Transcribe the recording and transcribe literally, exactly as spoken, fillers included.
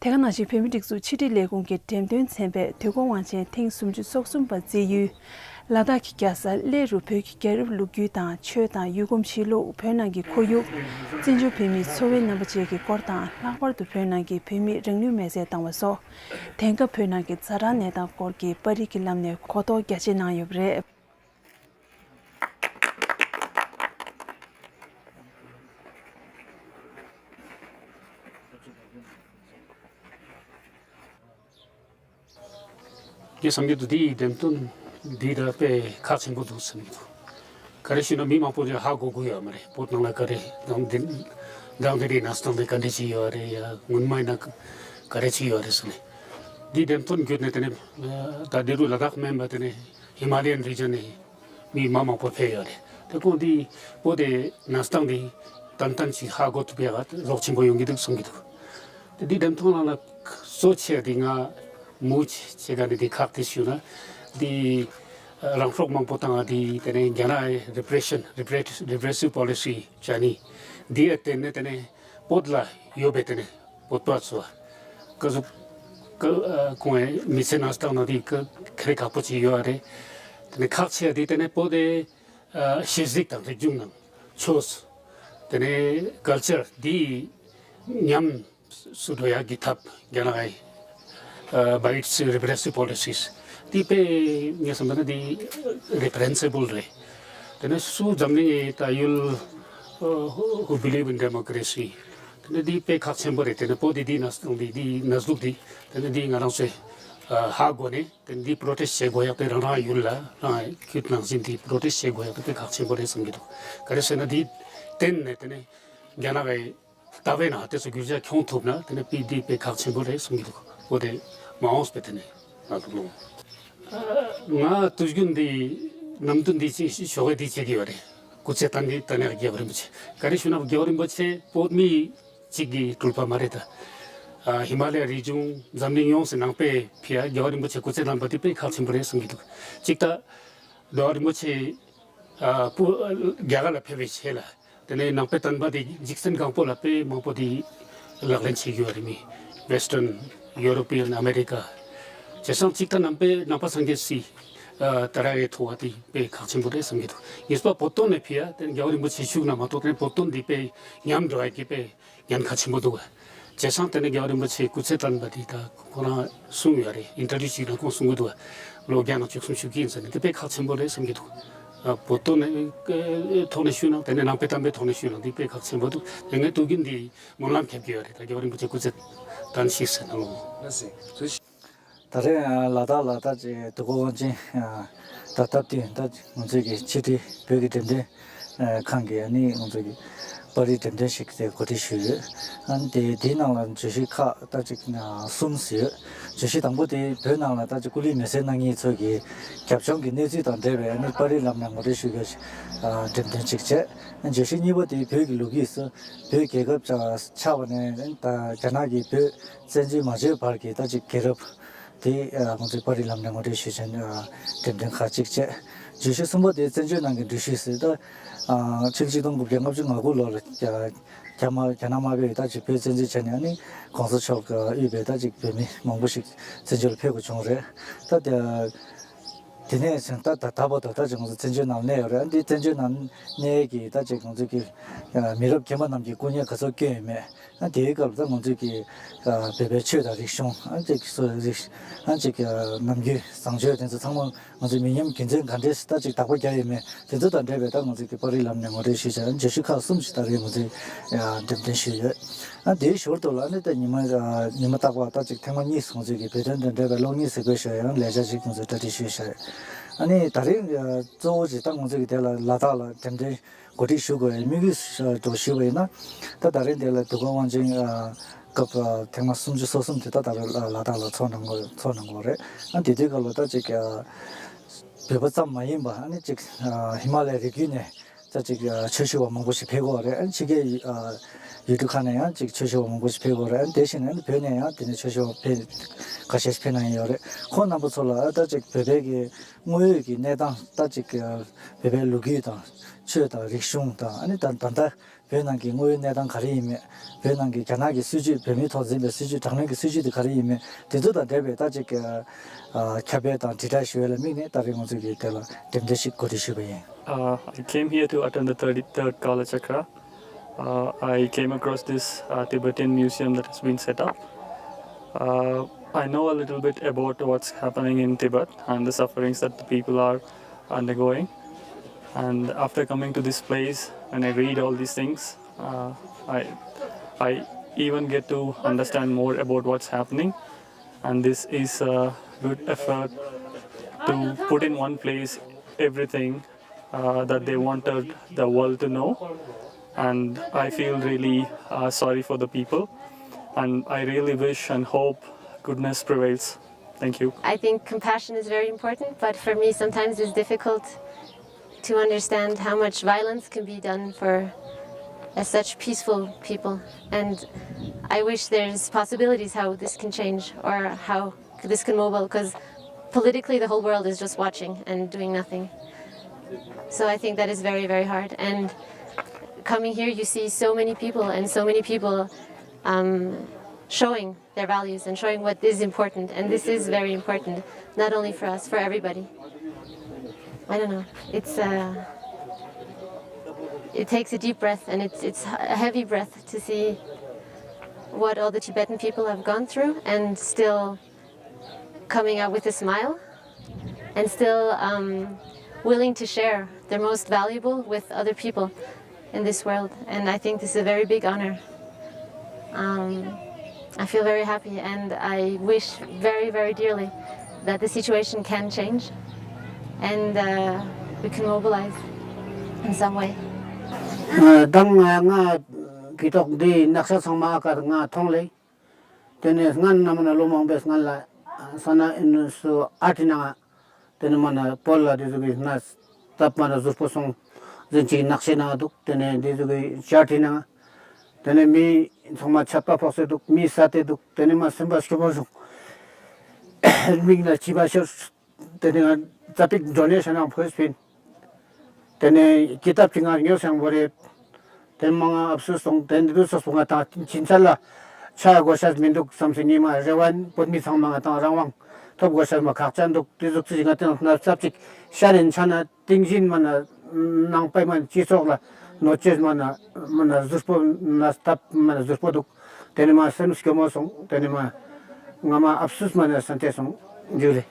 དེ་ག་ནང་བཞིན་བོད་མིའི་སྒྲིག་འཛུགས་ཕྱི་དྲིལ་ལས་ཁུངས་ཀྱི་འགྲེམས་སྟོན་ཚན་པས་དུས་འཁོར་དབང་ཆེན་ཐེངས་སུམ་ཅུ་སོ་གསུམ་པ་རྩིས་ཡུལ། ལ་དྭགས་ཀྱི་རྒྱལ་ས་གླེ་རུ་བོད་ཀྱི་རྒྱལ་རབས་ལོ་རྒྱུས་དང་ཆོས་དང་ཡུལ་གོམས་གཤིས་ལུགས། བོད་ནང་གི་ཁོར་ཡུག། བཙན་བྱོལ་བོད་མིའི་འཚོ་བའི་རྣམ་པ་བཅས་ཀྱི་སྐོར་དང་། ལྷག་པར་དུ་བོད་ནང་གི་བོད་མིས་རིག་ནུས་མེད་སྲེག་བཏང་བ་སོགས། དེང་སྐབས་བོད་ནང་གི་ཛ་དྲག་གནས་སྟངས་སྐོར་གྱི་པར་རིས་ཀྱི་ལམ་ནས་གོ་རྟོགས་རྒྱ་ཆེ་གནང་ཡོད་པ་རེད། ངས་བསམ་གྱི་འདུག་འདིའི་འགྲེམས་སྟོན་འདི་ད་དཔེ་ཁག་ཆེན་པོ་འདུག་བསམ་གྱི་འདུག་ག་རེ་ཞུས་ན་མི་མང་པོ་ཅིག་ཧ་གོ་གི་ཡོད་མ་རེད། བོད་ནང་ལ་ག་རེ་དང་འདི་དང་འདི་རིགས་ན་སྟངས་དེ་ག་འདྲ་ཅིག་ཡོད་རེད་ཡ། སྔོན་མའི་ནང་ག་རེ་ཅིག་ཡོད་རེད་ཟེར་ནས། འདིའི་འགྲེམས་སྟོན་བརྒྱུད་ནས་དེ་ནས་ད་འདི་རུ་ལ་དྭགས་མིན་པ་དེ་ནས་ཧི་མ་ལ་ཡན་རི་ཇན་ནས་མི་མང་མང་པོ་ཕེབས་ཡོད་རེད། དེ་ཁོང་འདི་བོད་དེ་ན་སྟངས་འདི་ཏན་ཏན་ཅིག་ཧ་གོ་ཐུབ་ཡ་རོགས་ཆེན་པོ་ཡོང་གི་འདུག་གསུང་གི་འདུག་དེ་འདི་འགྲེམས་སྟོན་ནང་ལ་གཙོ་ཆེ་འདི་ང་མུ་ཆེ་ག་ནས་འདི་ཁག་དེ་ཞུ་ན་འདི་རང་སྲོག་མང་པོ་བཏང་བ་འདི་དེ་ནས་རྒྱ་ནག་repression repressive policy བྱ་ནི་འདི་ཡ་བརྟེན་ནས་དེ་ནས་བོད་ལ་ཡོད་པའི་དེ་ནས་བོད་པ་ཚོ་ཀ་ཟུག་ཀ་ཁོང་མི་ཚེ་ནང་སྟངས་ནང་འདི་ཀ་ཁེ་རེ་ཁག་པོ་ཅིག་ཡོད་རེད། དེ་ནས་ཁག་ཆེ་འདི་དེ་ནས་བོད་དེ་ཨ་ཤེས་རིག་དང་རིག་གཞུང་ནང་ཆོས། དེ་ནས་culture་འདི་ཉམས་སུ་འགྲོ་ཡག་གི་ཐབས་རྒྱ་ནག་གི་ཨ་by its repressive policies་འདི་དཔེ་ངས་བསམ་པ་ན་འདི་reprehensible་རེད། དེ་ནས་སུ་འཛམ་གླིང་གི་ད་ཡུལ་ཨ་who believe in democracy་དེ་ནས་འདི་དཔེ་ཁག་ཆེན་པོ་རེད། དེ་ནས་བོད་དེ་འདི་ན་འདི་འདི་ན་ཟུག་འདི་དེ་ནས་འདི་ང་རང་ཚོས་ཨ་ཧ་གོ་ནས། དེ་འདི་protest་བྱེད་དགོས་ཡག་དེ་རང་རང་ཡུལ་ལ་རང་ཁྱོད་ནང་བཞིན་འདི་protest་བྱེད་དགོས་ཡག་དེ་དཔེ་ཁག་ཆེན་པོ་རེད་བསམ་གྱི་འདུག་ག་རེ་ཟེར་ན་འདི་བརྟེན་ནས་དེ་ནས་རྒྱ་ནག་གི་ལྟ་བའི་ནང་དེ་ཚོ་འགྱུར་བ་འཁྱོངས་ཐུབ་ན་དེ་ནས་དཔེ་འདི་དཔེ་ཁག་ཆེན་པོ་རེད་བསམ་གྱི་འདུག་འོ་དེ་མ་འོངས་པའི་དེ་ནས་ང་ལ་ལོང་། ང་དུས་རྒྱུན་འདི་ནམ་དུས་འདི་ཅི་ཞོགས་ཀས་འདི་བྱེད་ཀྱི་ཡོད་རེད། སྐུ་ཚེ་བརྟན་འདི་བརྟན་ཡག་རྒྱལ་བ་རིན་པོ་ཆེ་ག་རེ་ཞུ་ན་རྒྱལ་བ་རིན་པོ་ཆེ་བོད་མི་གཅིག་གི་སྤྲུལ་པ་མ་རེད་ད། ཨ་ཧི་མ་ལ་ཡ་རི་ལྗོངས་འཛམ་གླིང་ཡོངས་སུ་ནང་པའི་ཕི་ཡ་རྒྱལ་བ་རིན་པོ་ཆེ་སྐུ་ཚེ་བརྟན་པ་དེ་དཔེ་ཁག་ཆེན་པོ་རེད་བསམ་གྱི་འདུག་གཅིག་ད་རྒྱལ་བ་རིན་པོ་ཆེ་ཨ་བོད་རྒྱ་གར་ལ་ཕེབས་པའི་རྗེས་ལ་དེ་ནས་ནང་པའི་བསྟན་པ་དེ་འཇིག་རྟེན་གང་པོ་ལ་དཔེ་མང་པོ་དེ་ལག་ལེན་བྱེད་ཀྱི་ཡོད་རེད། མི་Western European America་བྱས་ཙང་གཅིག་ད་ནང་པའི་ནང་པ་སངས་རྒྱས་སི་ཨ་ད་ར་གའི་ཐོག་བ་དེ་དཔེ་ཁག་ཆེན་པོ་རེད་བསམ་གྱི་འདུག་གཉིས་པ་བོད་དོན་ནས་ཕི་ཡ་དེ་རྒྱལ་བ་རིན་པོ་ཆེ་བཞུགས་ན་མ་གཏོགས་དེ་བོད་དོན་འདི་དཔེ་ཉམས་འགྲོ་ཡ་གི་དཔེ་ཉེན་ཁ་ཆེན་པོ་འདུག་བ། བྱས་ཙང་དེ་ནས་རྒྱལ་བ་རིན་པོ་ཆེ་སྐུ་ཚེ་བརྟན་པ་དེ་ད་ཁོ་རང་གསུངས་ཡོད་རེད། ཨིན་ཊར་བིའུ་ཞིག་ནང་ཁོང་གསུང་གི་འདུག་བ། ལོ་བརྒྱ་ནང་བཅུ་གསུམ་བཅུ་བཞི་ཡིན་ཟེར་ནས་དེ་དཔེ་ཁག་ཆེན་པོ་རེད་བསམ་གྱི་འདུག་ཨ་བོད་དོན་ནས་ཨེ་ཐོག་ནས་ཞུས་ན་དེ་ནས་ནང་པའི་བསྟན་པའི་ཐོག་ནས་ཞུས་ན་འདི་དཔེ་ཁག་ཆེན་པོ་འདུག་དེ་ངས་དུས་རྒྱུན་འདི་སྨོན་ལམ་འཁེབས་ཀྱི་ཡོད་རེད། ད་རྒྱལ་བ་རིན་པོ་ཆེ་སྐུ་ཚེ་བརྟན་ཞིག་ཟེར་ནས་ལོ། ད་རེས་ལ་དྭགས་ལ་ད་ཅིག་དུས་འཁོར་དབང་ཆེན་ད་སྟབས་བསྟུན་ད་ང་ཚོའི་གི་ཕྱི་དྲིལ་བོད་ཀྱི་འགྲེམས་སྟོན་ཁང་གི་ཨ་ནི་ང་ཚོའི་གི་པར་རིས་འགྲེམས་སྟོན་ཞིག་དེ་གོ་སྒྲིག་ཞུས་ཡོད། ཨ་ནི་དེ་དེའི་ནང་ལ་བརྗོད་གཞི་ཁག་ད་ཅིག་གསུམ་ཡོད། བརྗོད་གཞི་དང་པོ་དེ་བོད་ནང་ལ་ད་ཅིག་སྐུ་ལུས་མེ་སྲེག་གནང་མཁན་ཚོ་གི་རྒྱབ་ལྗོངས་ཀྱི་གནས་ཚུལ་དང་འབྲེལ་བའི་ཨ་ནི་པར་རིས་ལམ་ནས་ངོ་སྤྲོད་ཞུ་རྒྱུ་འགྲེམས་སྟོན་ཅིག་བྱས། བརྗོད་གཞི་གཉིས་པ་དེ་བོད་ཀྱི་ལོ་རྒྱུས་སུ་བོད་རྒྱལ་ཁབ་ཆགས་པ་ནས་ད་རྒྱ་ནག་གིས་བོད་བཙན་འཛུལ་མ་བྱས་བར་གྱི་ད་ཅིག་རྒྱལ་རབས་དེ་ང་ཚོས་པར་རིས་ལམ་ནས་ངོ་སྤྲོད་ཞུས་བྱས་འགྲེམས་སྟོན་ཁག་ཅིག་བྱས། བརྗོད་གཞི་གསུམ་པ་དེ་བཙན་བྱོལ་ནང་གི་འགྲུལ་བཞུད་ཟེར་ད་ཕྱི་ལོ་ཆིག་སྟོང་དགུ་བརྒྱ་ལྔ་བཅུ་ང་དགུ་ལོ་ལ་རྒྱ་རྒྱ་དམར་རྒྱ་ནག་དམར་པོས་ད་ཅིག་བོད་བཙན་འཛུལ་བྱས་ནས་ཨ་ནི་གོང་ས་མཆོག་གིས་དབུས་པའི་ད་ཅིག་བོད་མི་མང་པོ་ཞིག་བཙན་བྱོལ་ལ་ཕེབས་དགོས་བྱུང་རེད། ད་དེ་དེ་ནས་བཟུང་ད་ད་ད་བར་དུ་ད་ཅིག་ང་ཚོ་བཙན་བྱོལ་ནང་གནས་ཡོད་རེད། ཨ་འདི་བཙན་བྱོལ་ནང་གནས་ཀྱི་ད་ཅིག་ང་ཚོ་གི་མི་རབས་རྒན་པ་རྣམས་ཀྱི་སྐུ་ངལ་ག་ཚོད་བསྐྱོན་ཡོད་མེད། ཨ་དེའི་སྐབས་ད་ང་ཚོ་གི་བོད་པའི་ཆོས་དང་རིག་གཞུང་ཨ་ཅིག་སོ་རིག་ཨ་ཅིག་ནམ་རྒྱུན་བཟང་སྤྱོད་དེ་ཚོ་ཚང་མ་ང་ཚོ་མི་ཉམས་རྒྱུན་འཛིན་ག་འདྲས་ད་ཅིག་དག་པ་རྒྱག་ཡོད་མེད་དེ་ཚོ་དང་འབྲེལ་བའི་ད་ང་ཚོ་གི་པར་རིས་ལམ་ནས་ངོ་སྤྲོད་ཞུས་བྱས། བརྗོད་གཞི་ཁག་གསུམ་ཞིག་ད་རེས་ང་ཚོས་འགྲེམས་སྟོན་ཞུས་ཡོད། ཨ་དེའི་ཞོར་དུ་ལ་ཨ་ནི་ད་ཉི་མ་ཉི་མ་རྟག་པར་ད་ཅིག་ཐེངས་མ་གཉིས་སུ་ང་ཚོས་ཀྱི་བོད་དོན་དང་འབྲེལ་བའི་གློག་བརྙན་གཟིགས་འབུལ་ཞུ་ཡང་ལས་བྱ་ཞིག་ང་ཚོས་གྲ་སྒྲིག་ཞུས་བཞག་ཡོད། ཨ་ནི་ད་རེས་གཙོ་བོ་ཅིག་ད་ང་ཚོས་ཀྱི་དེ་ལ་ལ་དྭགས་ལ་འགྲེམས་སྟོན་གོ་སྒྲིག་ཞུ་དགོས་པའི་དམིགས་ཡུལ་འདྲ་ཞུས་པ་ཡིན་ན། ད་ད་རེས་འདི་ལ་དུས་འཁོར་དབང་ཆེན་སྐབས་ཐེངས་མ་སུམ་ཅུ་སོ་གསུམ་དེ་ད་ད་རེས་ལ་དྭགས་ལ་ཚོགས་གནང་དགོས་ཚོགས་གནང་དགོས་རེད། ཨ་དེ་དུས་སྐབས་ལ་ད་ཅིག་བོད་པ་ཙམ་མ་ཡིན་པ་ཨ་ནི་ཅིག་ཧི་མ་ལ་ཡའི་རི་རྒྱུད་ནས་ད་ཅིག་ཆོས་ཞུ་བ་མང་པོ་ཞིག་ཕེབས་ཀྱི་ཡོད་རེད། ཨ་ཕྱི་རྒྱལ་ཡུལ་གྲུ་ཁག་ནས་ཡང་ཅིག་ཆོས་ཞུ་བ་མང་པོ་ཞིག་ཕེབས་ཀྱི་ཡོད་རེད། ཨ་དེ་བཞིན་ཨ་ནི་བོད་ནས་ཡང་དེ་ནས་ཆོས་ཞུ་བ་ཕེབས་ཁ་ཤས་ཤིག་ཕེབས་གནང་ཡོད་རེད། ཁོང་རྣམ་པ་ཚོ་ལ་ཨ་ད་ཅིག་བོད་པའི་གི་དངོས་ཡོད་ཀྱི་གནས་སྟངས་ད་ཅིག་བོད་པའི་ལོ་རྒྱུས་དང་ཆོས་དང་རིག་གཞུང་དང་ཨ་ནི་ད་ད་ལྟ་ བོད་ནང་གི་དངོས་ཡོད་གནས་སྟངས་ག་རེ་ཡིན་མེད། བོད་ནང་གི་རྒྱ་ནག་གི་སྲིད་བྱུས། བོད་མིའི་ཐོག་འཛིན་པའི་སྲིད་བྱུས། དྲག་གནོན་གྱི་སྲིད་བྱུས་དེ་ག་རེ་ཡིན་མེད། དེ་ཚོ་དང་འབྲེལ་བའི་ད་ཅིག་ཨ་ཁྱབ་སྤེལ་དང་དྲིལ་བསྒྲགས་ཞུ་ཡས་ལ་དམིགས་ནས། ད་རེས་ང་ཚོ་གིས་དེ་ལ་འགྲེམས་སྟོན་ཞིག་གོ་སྒྲིག་ཞུས་པ་ཡིན། Uh, I came here to attend the thirty-third Kala Chakra. Uh, I came across this uh, Tibetan museum that has been set up. Uh, I know a little bit about what's happening in Tibet and the sufferings that the people are undergoing. And after coming to this place, when I read all these things, uh, I, I even get to understand more about what's happening. And this is a good effort to put in one place everything uh, that they wanted the world to know. And I feel really uh, sorry for the people. And I really wish and hope goodness prevails. Thank you. I think compassion is very important, but for me, sometimes it's difficult to understand how much violence can be done for uh, such peaceful people. And I wish there's possibilities how this can change or how this can move, because politically the whole world is just watching and doing nothing. So I think that is very, very hard. And coming here, you see so many people and so many people um, showing their values and showing what is important. And this is very important, not only for us, for everybody. I don't know. It's uh, it takes a deep breath, and it's it's a heavy breath to see what all the Tibetan people have gone through and still coming out with a smile and still um, willing to share their most valuable with other people in this world. And I think this is a very big honor. Um, I feel very happy, and I wish very, very dearly that the situation can change and uh, we can mobilize in some way. དང་ང་གི་ཐོག་འདི་ནག་ཤ་ཚང་མ་ཨ་ཀར་ང་མཐོང་ལེ། དེ་ནས་སྔན་ན་མ་ན་ལོ་མང་པོའི་སྔན་ལ་ས་ན་ཨིན་སུ་ཨ་ཏི་ན་དེ་ནས་མ་ན་བོད་ལ་དེ་ཟུག་གི་ན་སྟབས་མ་ན་ཟུར་པོ་སོང་ཟིན་ཅིག་ནག་ཤེ་ན་འདུག་དེ་ནས་དེ་ཟུག་གི་ཅ་ཏི་ན་དེ་ནས་མི་ཚང་མ་ཆད་པ་ཕོག་སེ་འདུག་མི་ས་དེ་འདུག་དེ་ནས་མ་སེམས་པ་སྐྱོ་པོ་སོང་། མིག་ན་བྱིས་པ་ཤོར། དེ་ནས་ང་ཙ་པིག་འགྲོ་ནས་ཤ་ནང་ཕོས་ཕིན། དེ་ནས་ཀི་ཏབ་ཅིག་ང་ཉོས་སང་བོ་རེད། དེ་མ་ང་ཨབ་སུ་སོང་དེ་འདི་སོགས་པོ་ང་དང་ཕྱིན་ཆད་ལ་ཆ་དགོས་ཤ་མི་འདུག་བསམ་སེ་ཉི་མ་རེ་བ་བོད་མི་ཚང་མ་ང་དང་རང་དབང་ཐོབ་དགོས་ཤ་མ་ཁག་ཅན་འདུག་དེ་ཟུག་ཚིག་ང་དང་ན་ཙབ་ཅིག་ཤ་རེན་ཆ་ན་ཏིང་བཞིན་མ་ན་ནང་པའི་མ་སྤྱི་ཚོགས་ལ་གནོད་བྱེད་མ་ན་མ་ན་ཟུར་པོ་ན་སྟབས་མ་ན་ཟུར་པོ་འདུག་དེ་ནས་མ་སེམས་སྐྱོ་མོ་སོང་། དེ་ནས་མ་ང་མ་ཨབ་སུས་མ་ན་སན་ཏེ་སོང་འཇུ་ལེ།